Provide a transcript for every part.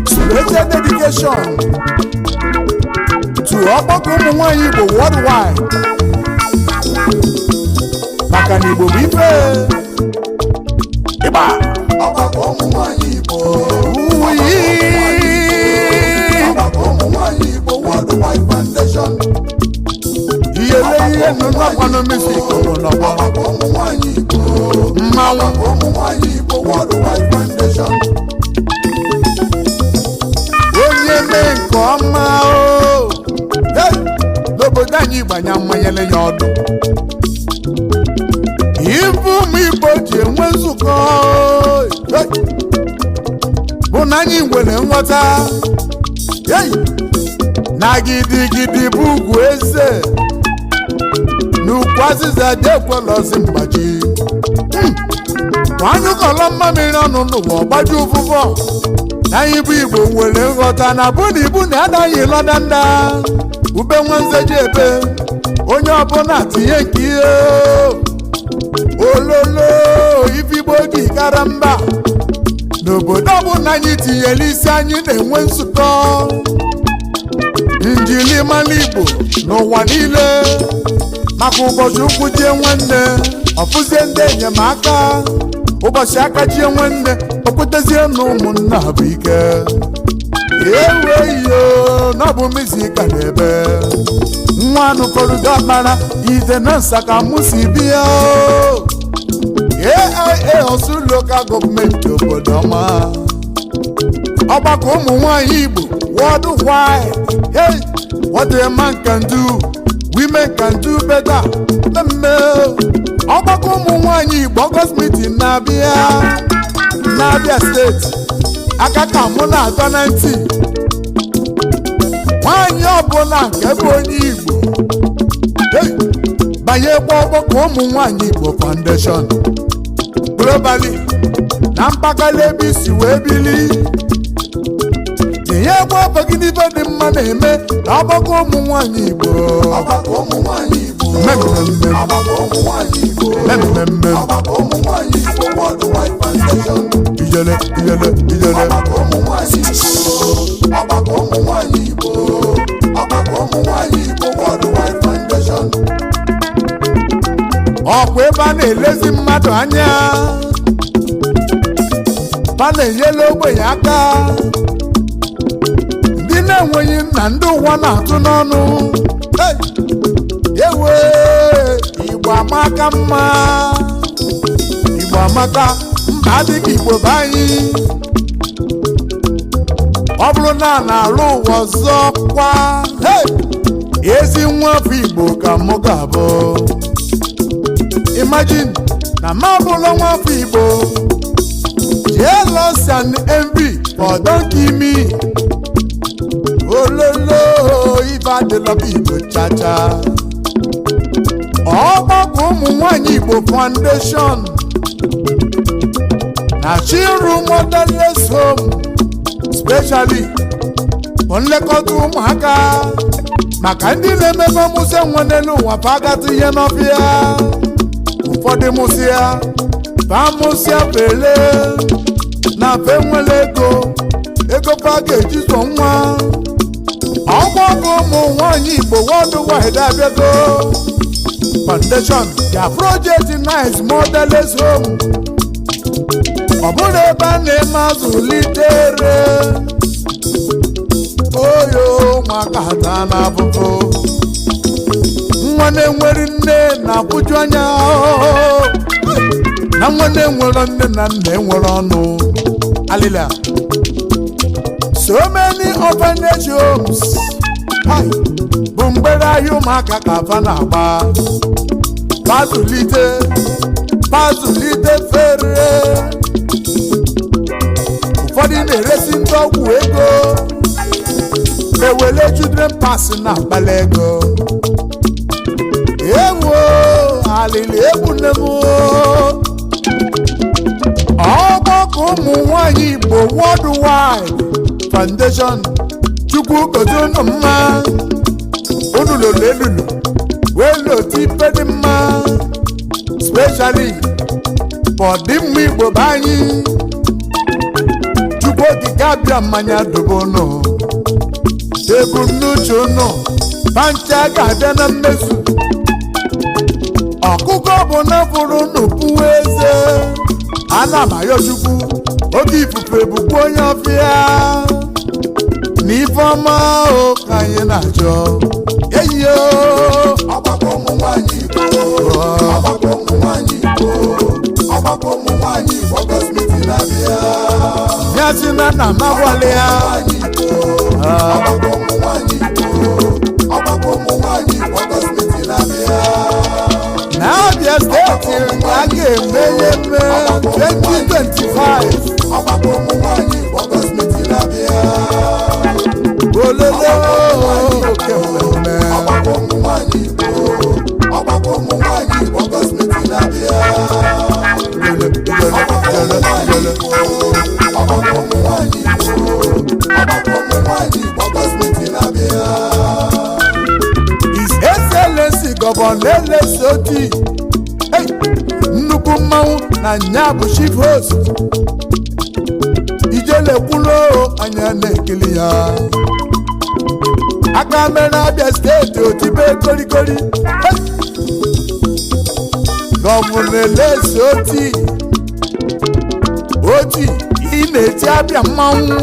Special dedication to ọgbakọ ụmụ nwanyị Igbo worldwide, maka na Igbo bụ ife ịgba. Ọgbakọ ụmụ nwanyị Igbo. Uyi. Ọgbakọ ụmụ nwanyị Igbo Worldwide Foundation. Iyele ihe nọ n'ọkwanụ music bụ n'ọgbọ. Ọgbakọ ụmụ nwanyị Igbo. Mmanwụ. Ọgbakọ ụmụ nwanyị Igbo Worldwide Foundation. Onye mee nke ọma o. Hey! N'obodo anyị, gbanya mmanyere ya ọdụ. Ife ụmụ Igbo ji enwe nzukọ, hey, bụ na anyị nwere nghọta. Hey! Na gidigidi bụ ugwu eze n'ukwu azịza dị ekwelọzi mgbaji. Anyụkọlọ mmamịrị ọnụ n'ụwa, ọgbaju ụfụfọ. Na anyị bụ Igbo nwere nghọta na bụ na ibu na anaghị lọdanda ube nwanze ji ebe onye ọbụla tinye nke ihe ololo. Ife Igbo ji kara mba n'obodo ọbụla anyị tinyere isi, anyị na-enwe nzukọ njirimara Igbo n'ụwa niile, maka ụbọchị ụkwụ jie nwanne, ọfụzie ndị enyemaka. Ụbọchị aka jie nwanne, okwutezie na ụmụnna bụ ike. Eweyo n'ọbụ mizika na-ebe nwa anụfọdụ ọkpara ite na nsaka mụ si bịa o. AIA Osu Local Government, obodo ọma. Ọgbakọ ụmụ nwanyị Igbo worldwide, hey, what a man can do, women can do better. Mmemme ọgbakọ ụmụ nwanyị Igbo August meeting na-abịa n'Abia Steeti. Aka ka mụ na-atọ na ntị, nwanyị ọbụla nke bụ onye Igbo, hey, banyekwa ọgbakọ ụmụ nwanyị Igbo Foundation globally na mpaghara ebe isi wee bili, tinyekwa afọ gị n'ife dị mma na-eme na ọgbakọ ụmụ nwanyị Igbo. Ọgbakọ ụmụ nwanyị Igbo. Mmemme. Ọgbakọ ụmụ nwanyị Igbo. Mmemme. Ọgbakọ ụmụ nwanyị Igbo Worldwide Foundation. Ijele, ijele, ijele. Ọgbakọ ụmụ nwanyị Igbo. Ọgbakọ ụmụ nwanyị Igbo. Ọgbakọ ụmụ nwanyị Igbo Worldwide Foundation. Ọkwa ebe a na-elezi mmadụ anya, fa na-enyela ogbenye aka, ndị na-enweghị nna, ndị ụwa na-atụ n'ọnụ. Hey! Ewe, Igbo amaka mma, Igbo amaka. Mba adịghị Igbo be anyị. Ọ bụrụ na a na-alụ ụwa ọzọ kwa, hey! Ezi nwa afọ Igbo ka mụ ga-abụ. Imagine na ma bụrụ nwa afọ Igbo, jealous and envy for don kill me. Ololo, ife adịlọba Igbo chacha. Ọgbakọ ụmụ nwanyị Igbo Foundation na Chiru Motherless Home, specially bụ nlekọta ụmụaka, maka ndị na-emebe mụsị nwa n'elu ụwa, fagatụ ihe n'ọfịa. Ụfọdụ mụsịa, famụsịa fele na fe nwere ego, ego fa ga-eji zụọ nwa. Ọgbakọ ụmụ nwanyị Igbo Worldwide abịago Foundation ya project Nice Motherless Home. Ọ bụrụ ebe a na-eme azụlitere oyo ụmụaka taa na afụfụ, nwa na-enwere nne na-akwụju anya, na nwa na-enwere nne na nna enwere ọnụ alịla. So many orphanage homes, hai, bụ mgbere ahịa ụmụaka ka afa na-agba, pazụlite pazụlite fere. Ụfọdụ na-eresi ndị ọgwụ ego, ewele children pass na akpala ego. Ewo, alili egbu nne m. Ọgbakọ. Ọgbakọ ụmụ nwanyị Igbo Worldwide Foundation, Chukwu gozie unu mma. Unu lolo elulu wee lotu ife dị mma, specially for ọdịmma Igbo be anyị. Chukwu Okike abịa mmanya dobe unu. Ebumnuche unu pancha ga-abịa na mmezu. Ọkụkọ bụ na fụrụ unu pụwa eze. Ana m ayọ Chukwu oge ifufe bụkwa onye ọfịa na ife ọma o ka anyị na-achọ eyiyo. Ọgbakọ ụmụ nwanyị Igbo, ọgbakọ ụmụ nwanyị Igbo, ọgbakọ ụmụ nwanyị Igbo, August meeting na-abịa. Ya si na nna m agwala ya. Nwanyị Igbo, ọgbakọ ụmụ nwanyị Igbo, ọgbakọ ụmụ nwanyị Igbo, August meeting na-abịa. Na Abia Steeti a ga-eme ya eme 2025. Ọgbakọ ụmụ nwanyị Igbo, August meeting na-abịa. Olele oke mmemme. Ọgbakọ ụmụ nwanyị Igbo, ọgbakọ ụmụ nwanyị Igbo, August meeting na-abịa. Jele, jele, jele, jele. Ọgbakọ ụmụ nwanyị Igbo, ọgbakọ ụmụ nwanyị Igbo, August meeting na-abịa. His Excellency Governor Alex Otti, hey, nnukwu mmanwụ na nya bụ chief host. Ijele kwulo anya na-ekili ya aka mere Abia Steeti otibe kolikoli. Hey! Governor Alex Otti, Otti, ị na-eti Abịa mmanwụ,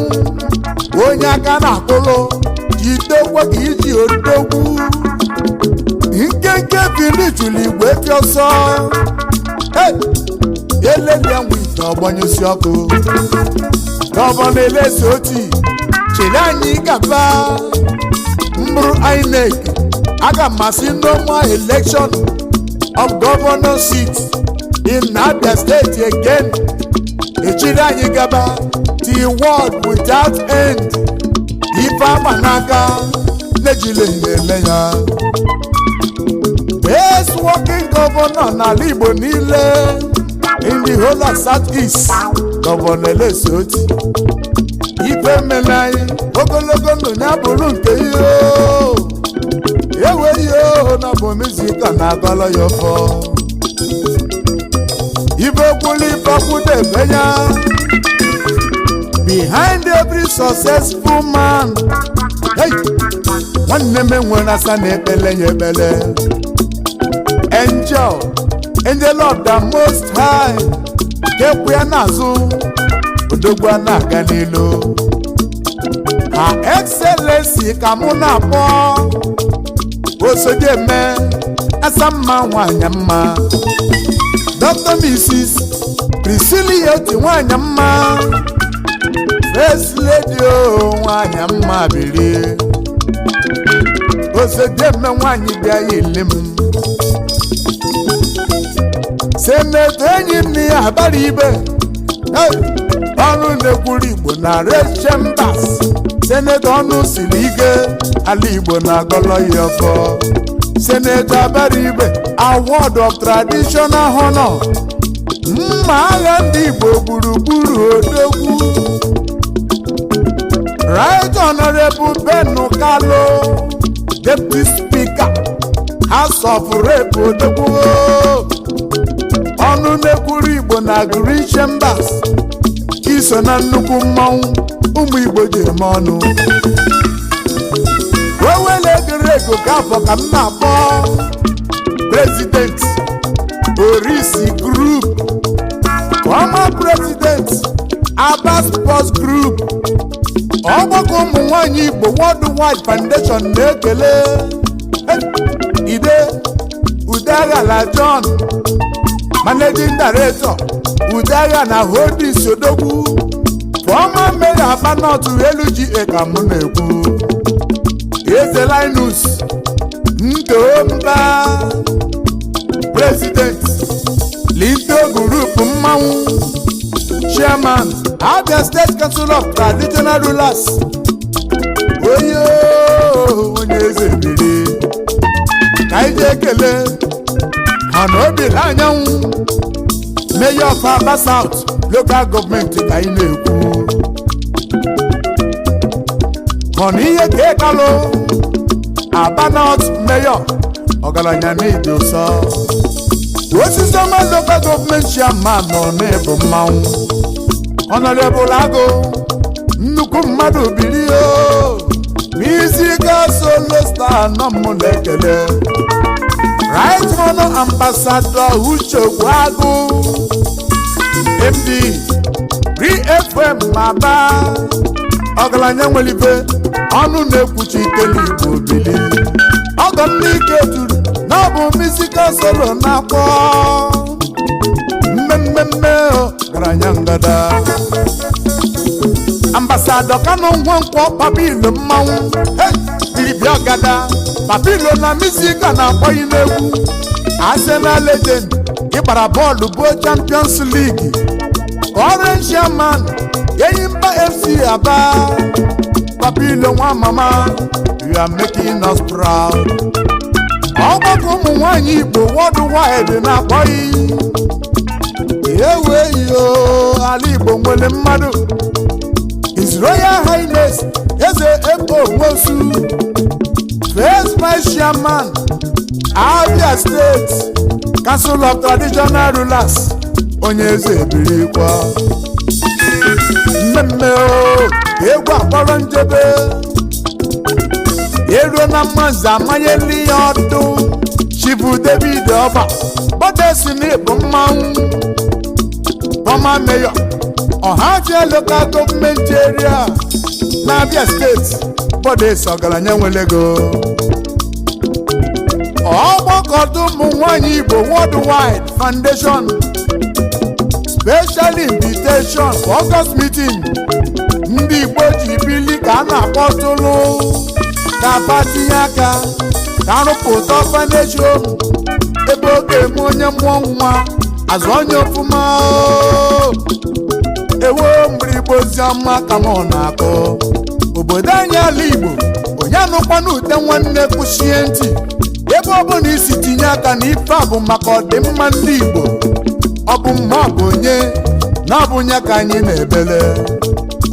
onye aka na-akụlụ jidekwa ka iji odogwu nkenke bili jụrụ igwe fi ọsọ. Hey! Elelia nwa ite ọgbanyụsi ọkụ. Governor Alex Otti, chịrị anyị gaba. Mbụrụ INEC aga m asị no more election of governor seat in Abia State again. Echiri anyị gaba till world without end. Ife agba n'aka nejile na-eme ya. Best working governor n'ala Igbo niile, in the whole of South East, Governor Alex Otti. Ife mere anyị ogologo ndụ ya bụrụ nke ihe ewe ihe na bụ mizika na-agọlọ ya ọfọ. Ife kwulu ife kwudebe ya. Behind every successful man, hey, nwanne m enwere asa na ekpele ya ekpele. Angel, angel of the Most High kekwu ya n'azụ, odogwu a na-aga n'ilu. Her Excellency ka mụ na-akpọ Osodieme asa mma, nwanyị mma, Dr. Mrs. Priscilla Otti, nwanyị mma, First Lady o, nwanyị mma bilie. Osodieme nwanyị bịa yili m. Senator enyi m ya abara ibe. Hey! Ọnụ na-ekwuru Igbo na Red Chambers, Senator ọnụ siri ike, ala Igbo na-agọlọ ya ọfọ. Senator abara ibe, award of traditional honor, mma agha ndị Igbo gburugburu, odogwu. Right Honorable Ben Kalu, Deputy Speaker, House of Rep, odogwu. Ọnụ na-ekwuru Igbo na Green Chambers, iso na nnukwu mmanwụ ụmụ Igbo ji eme ọnụ. Owele ego ka afọ ka m na-akpọ President Orisi Group, former President Aba Sports Group. Ọgbakọ ụmụ nwanyị Igbo Worldwide Foundation na-ekele. Hey, ide Udeaghala John, Managing Director, Udeagha na Holdings, odogwu, former Mayor Aba North LGA ka mụ na-ekwu. Eze Linus Ntomba, President, Linto Group mmanwụ, Chairman, Abia State Council of Traditional Rulers, onye onye eze biri ka anyị jee ekele ha na obi anyanwụ. Mayor of Aba South Local Government ka anyị na-ekwu. Ọ na ihe ka ịkalụ Aba North Mayor, ọgaranya n'ịdị ụsọ. Osisioma Local Government Chairman nọ n'ịbụ mmanwụ. Honorable Agụ, nnukwu mmadụ, bilie. Musical solo star nọ m na-ekele. Right Honor Ambassador Uche Agụ, MD 3FM Aba, ọgaranya nwere ife, ọnụ na-ekwuchite n'Igbo, bili. Ọgọ m n'ike turu na ọ bụ musical solo na-akpọ mmemmemme. Ọgaranya ngada. Ambassador Kanu Nwankwọ, Papilo mmanwụ. Hey, biribia ọgada Papilo na musical na-akpọ n'egwu. Arsenal legend, ịgbara bọọlụ bụ Champions League. Current chairman Enyimba FC Aba. Papilo nwa mama, you are making us proud. Ọgbakọ ụmụ nwanyị Igbo worldwide na-akpọghị eweyo. Ala Igbo nwere mmadụ. His Royal Highness Eze Eko Nwosu, First Vice Chairman, Abia State Council of Traditional Rulers, onye eze, ebirikwa. Mmemme o, egwu akpọrọ njebe eruo na mmanze amanyela ya ọdụ. Chief David Ọba Bọdesi n'ịbụ mmanwụ, former mayor Ọhafịa Local Government Area na Abia Steeti. Bọdesi, ọgaranya nwere ego. Ọgbakọta ụmụ nwanyị Igbo Worldwide Foundation, special invitation for August meeting. Ndị Igbo ji bili ka a na-akpọtụlụ ka fa tinye aka ka arụpụta orphanage home ebe ọ ga-eme onye mụọ nwa azụ onye ọfụma o. Ewo, mgbịrịgba oziọma ka mụ na-akọ. Obodo anyị, ala Igbo, onye anụkwana ute nwanne kwụchie ntị. Ebe ọ bụla isi tinye aka na ife a bụ maka ọdịmma ndị Igbo. Ọ bụ mma, ọ bụ onye na ọ bụ nye ka anyị na-ebele.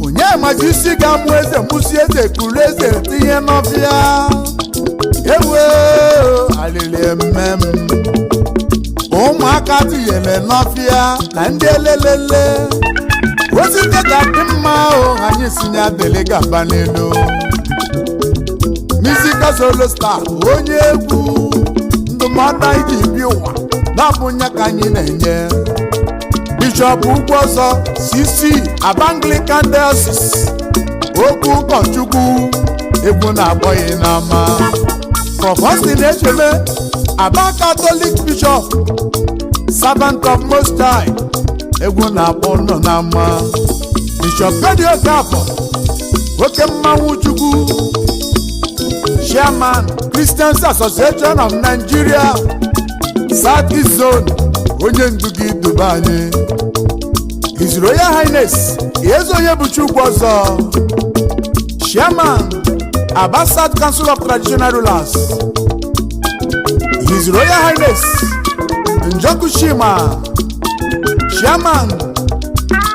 Onye mazi isi ga-amụ eze, mụsi eze, kuru eze tinye n'ọfịa. Ewe, alịrị eme m. Ụmụaka tinyere n'ọfịa na ndị elelele osite ga-adị mma o. Anyị si ya dele gaba n'elu. Musical solo star, onye egwu, ndụmọdụ anyị ji bi ụwa na-abụ ya ka anyị na-enye. Bishọp Ugwu Ọzọ, CC, Aba Anglican Diocese, okwu ụkọchukwu, egwu na-akpọghị n'ama. Prof Austin Echeme, Aba Catholic Bishop, Servant of Most High, egwu na-akpọ nọ n'ama. Bishop Gedi Okafọ, oke mmanwụ chukwu, Chairman, Christians Association of Nigeria, South East Zone, onye ndu gị duba anyị. His Royal Highness Eze Onye bụ Chukwu Ọzọ, Chairman, Aba South Council of Traditional Rulers. His Royal Highness Njoku Shima, Chairman,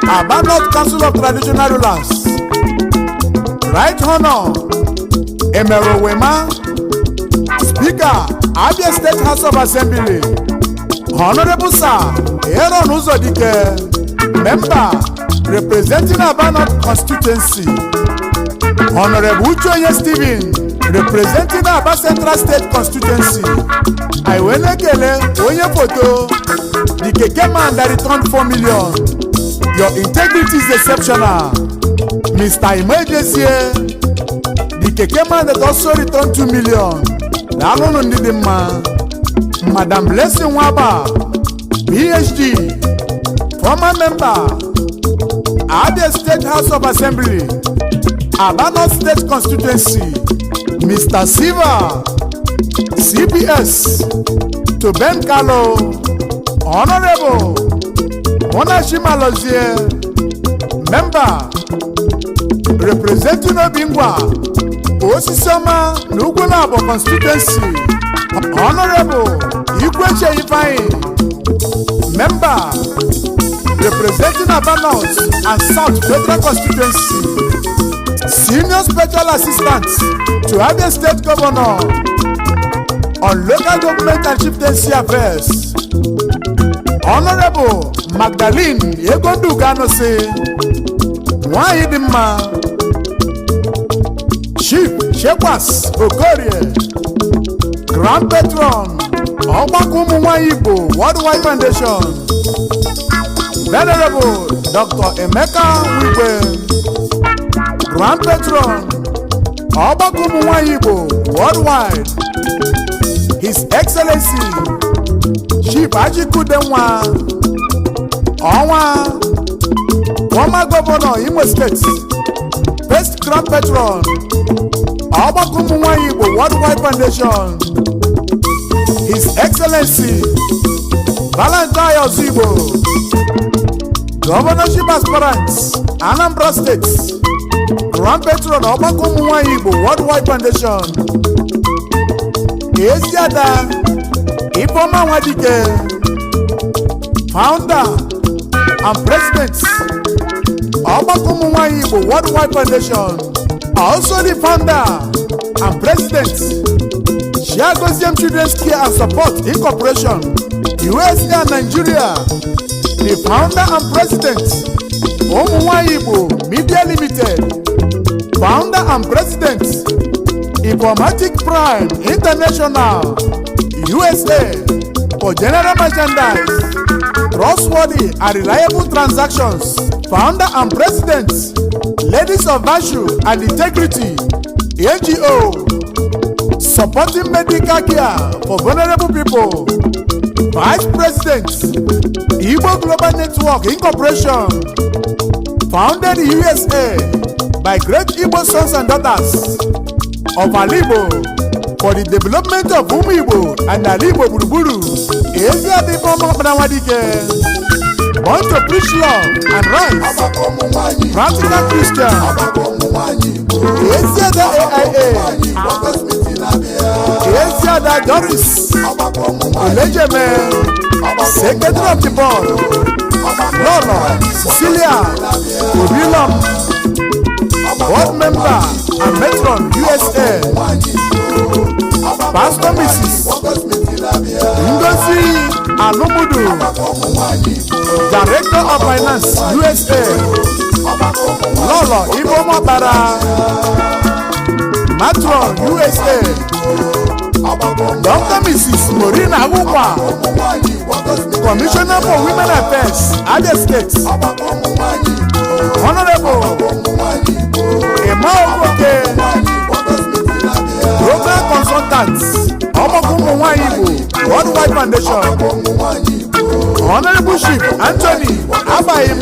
Aba North Council of Traditional Rulers. Right Honor Emerowema, Speaker, Abia State House of Assembly. Honorable Sir Aaron Uzodike, Member representing Aba North Constituency. Honorable Ucheonye Stephen, representing Aba Central State Constituency. Anyị wee na-ekele onye foto, the keke man that returned 4 million. Your integrity is exceptional. Mr. Imejezie, the keke man that also returned 2 million. Daalụnụ, ndị dị mma. Madam Blessing Nwaba, PhD, former member, Abia State House of Assembly, Aba North State Constituency. Mr. Siva, CPS, to Ben Kalo. Honorable Monachi Malozie, member representing Obingwa, Osisioma na Ugwulabo Constituency. Honorable Ikweche Ifeanyi, Member representing Aba North and South Federal Constituency, Senior Special Assistant to Abia State Governor on Local Government and Chieftaincy Affairs, Honorable Magdalene Egonduka Anosi, nwanyị dị mma. Chief Chekwas Okorie, Grand Patron, Ọgbakọ Ụmụ Nwanyị Igbo Worldwide Foundation. Venerable Dr. Emeka Wigwe, Grand Patron, Ọgbakọ Ụmụ Nwanyị Igbo Worldwide. His Excellency Chief Ajikudenwa Ọnwa, former Governor, Imo State, First Grand Patron, Ọgbakọ Ụmụ Nwanyị Igbo Worldwide Foundation. His Excellency Valentine Ozigbo, Governorship Aspirant, Anambra State, Grand Patron, Ọgbakọ Ụmụ Nwanyị Igbo Worldwide Foundation. Eziada Ifeoma Nwadike, Founder and President, Ọgbakọ Ụmụ Nwanyị Igbo Worldwide Foundation, also the founder and president, Chiagoziem Children's Care and Support Incorporation, USA and Nigeria, the founder and president, Ụmụ Nwanyị Igbo Media Limited, founder and president, Informatic Prime International, USA, for general merchandise, trustworthy and reliable transactions, founder and president, Ladies of Virtue and Integrity NGO, supporting medical care for vulnerable people, Vice President, Igbo Global Network Incorporation, founded in USA by great Igbo sons and daughters of Alaigbo for the development of Ụmụ Igbo and Ala Igbo gburugburu. Eziada Ifeọma Ọkpara Nwadike, born to preach love and right, Ọgbakọ ụmụ nwanyị Igbo. Practical Christian. Ọgbakọ ụmụ nwanyị Igbo. Eziada AIA. Nwanyị Igbo August meeting na-abịa. Eziada Doris Ọgbakọ ụmụ nwanyị. Olejeme, Secretary of the Board. Lọlọ Cecilia Obilom, Board Member and Matron, USA. Pastor Mrs. August meeting na-abịa. Ngozi Alumudu, Director of Finance, USA. Lọlọ Ifeoma Bara, Matron, USA. Dr. Mrs. Morina Awukwa, Commissioner for Women Affairs, Abia State. Honorable Emma Ogoke, Global Consultant, Ọgbakọ Ụmụ Nwanyị Igbo Worldwide Foundation. Honorable Chief Anthony Abayim,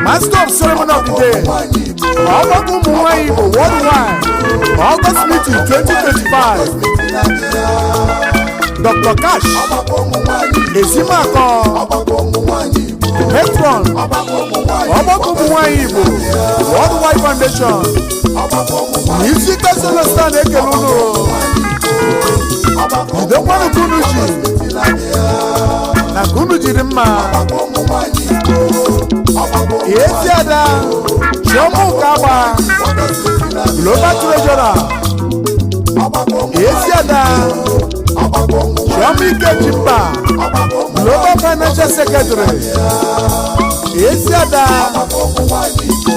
Master of Ceremony of the Day, Ọgbakọ Ụmụ Nwanyị Igbo Worldwide August Meeting 2025. Dr. Cash Ezimakọ, Patron, Ọgbakọ Ụmụ Nwanyị Igbo Worldwide Foundation. Isi Celestin na-ekele unu. Jidekwanụ ka unu ji na ka unu jiri mma. Ezi ada Chioma Ụkagba, Global Treasurer. Ezi ada Chioma Ikejimba, Global Financial Secretary. Ezi ada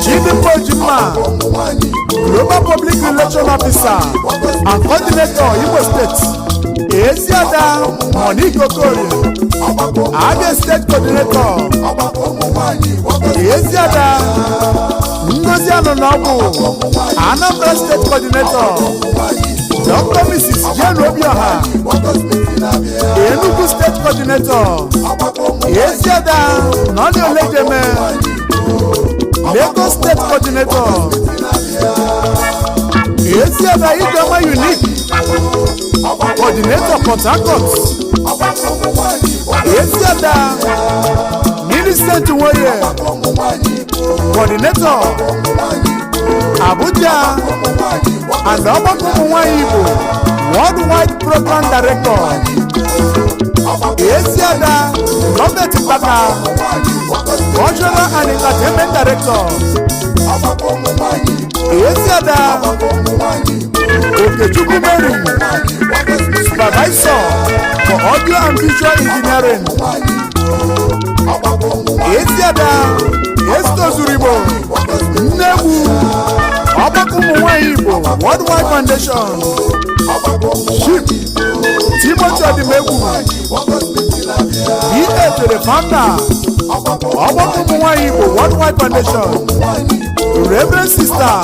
Chidimma Ojimma, Global Public Relation Officer and Coordinator, Imo State. Ezi ada Monique Okorie, Abia State Coordinator. Ezi ada Ngozi Anụnọgwụ, Anambra State Coordinator. Dr. Mrs. Jane Obioha, Enugu State Coordinator. Ezi ada Nọni Olejeme, Lagos State Coordinator. Ezi ada Ijeoma Unique, Coordinator, Port Harcourt. Ezi ada Millicent Nwoye, Coordinator, Abuja and Ọgbakọ Ụmụ Nwanyị Igbo Worldwide Program Director. Eziada Robert Mbaka, Cultural and Entertainment Director. Ọgbakọ ụmụ nwanyị Igbo. Eziada Ọgbakọ ụmụ nwanyị Igbo. Okechukwu Mary, Nwanyị Igbo August meeting. Supervisor for Audio and Visual Engineering. Nwanyị Igbo. Ọgbakọ ụmụ nwanyị Eziada Estozurigbo August meeting. Nnegwu, Ọgbakọ ụmụ nwanyị Igbo Worldwide Foundation. Ọgbakọ ụmụ Chief Timothy Odimegwu, nwanyị Igbo August meeting na-abịa. PA to the founder, Ọgbakọ Ọgbakọ ụmụ nwanyị Igbo Worldwide Foundation. nwanyị Igbo. Reverend Sister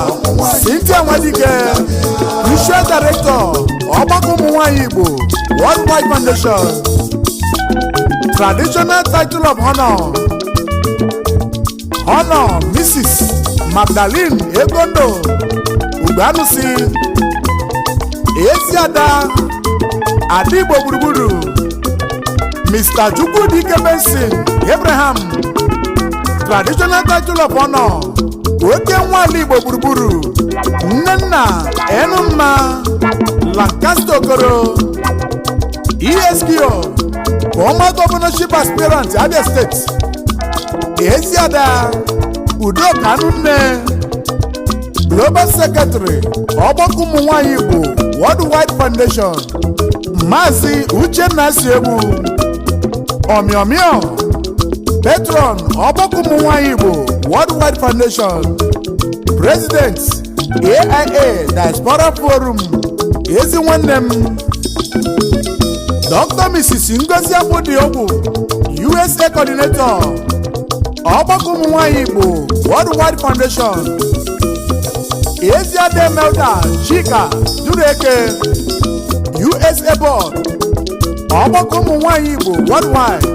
Cynthia Nwadike, Visual Director, Ọgbakọ ụmụ nwanyị Igbo Worldwide Foundation. Traditional title of honor: Honor Mrs. Magdalene Egondo Ugbanusi, Eziada Adigbo gburugburu. Mr. Chukwudike Benson Abraham, Traditional title of honor: Oke nwala Igbo gburugburu. Nnenna Enumma Lancaster Okoro, ESPO, former governorship aspirant, Abia State. Eziada Udoka Anunne, Global Secretary, Ọgbakọ ụmụ nwanyị Igbo Worldwide Foundation. Maazị Uchenna Siegbu Ọmịọmịọ, Patron, Ọgbakọ ụmụ nwanyị Igbo Worldwide Foundation, President, AIA Diaspora Forum. Ezi nwanne m, Dr. Mrs. Ngozi Agbodiogwu, USA Coordinator, Ọgbakọ ụmụ nwanyị Igbo Worldwide Foundation. Eziade Melda Chika Dureke, USA Board, Ọgbakọ ụmụ nwanyị Igbo Worldwide.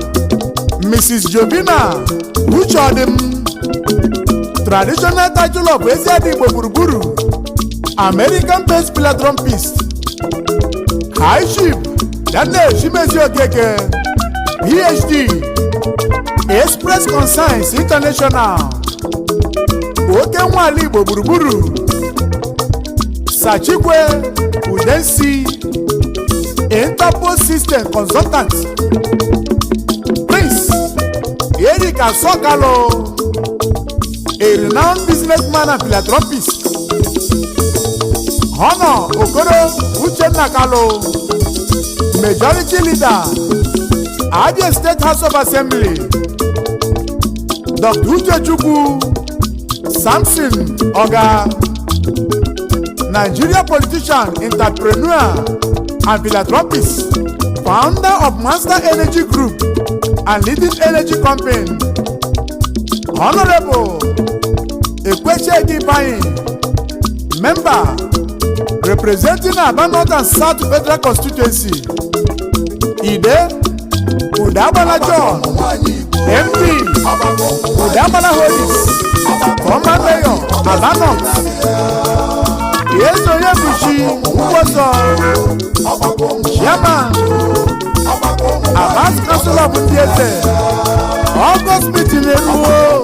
Mrs. Jovina Ucheodim, Traditional title of Eziade Igbo gburugburu, American based philanthropist. High Chief Daniel Chimezie Okeke, PhD, Express Conscience International, Oke nwala Igbo gburugburu. Sachikwe Udensi, Interpol System Consultant. Prince Erika Sokalo, a renowned businessman and philanthropist. Honor Okoro Uchenna Kalu, Majority Leader, Abia State House of Assembly. Dr. Uchechukwu Samson Oga, Nigeria politician, entrepreneur and philanthropist, founder of Master Energy Group and leading energy company. Honorable Ekwechegi Ifeanyi, member representing Aba North and South Federal Constituency. Ide Udagbala John, MD, Udagbala Holdings, former mayor, Aba North. Eze Onyebuchi Nkwọsọ, Chairman, Abbas Council of Ndị Eze. August meeting eruo,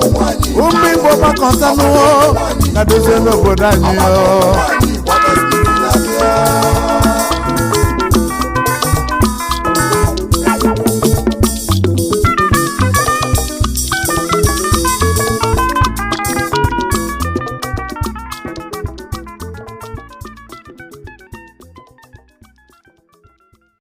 ụmụ Igbo gbakọtanụo na dozie n'obodo anyị o.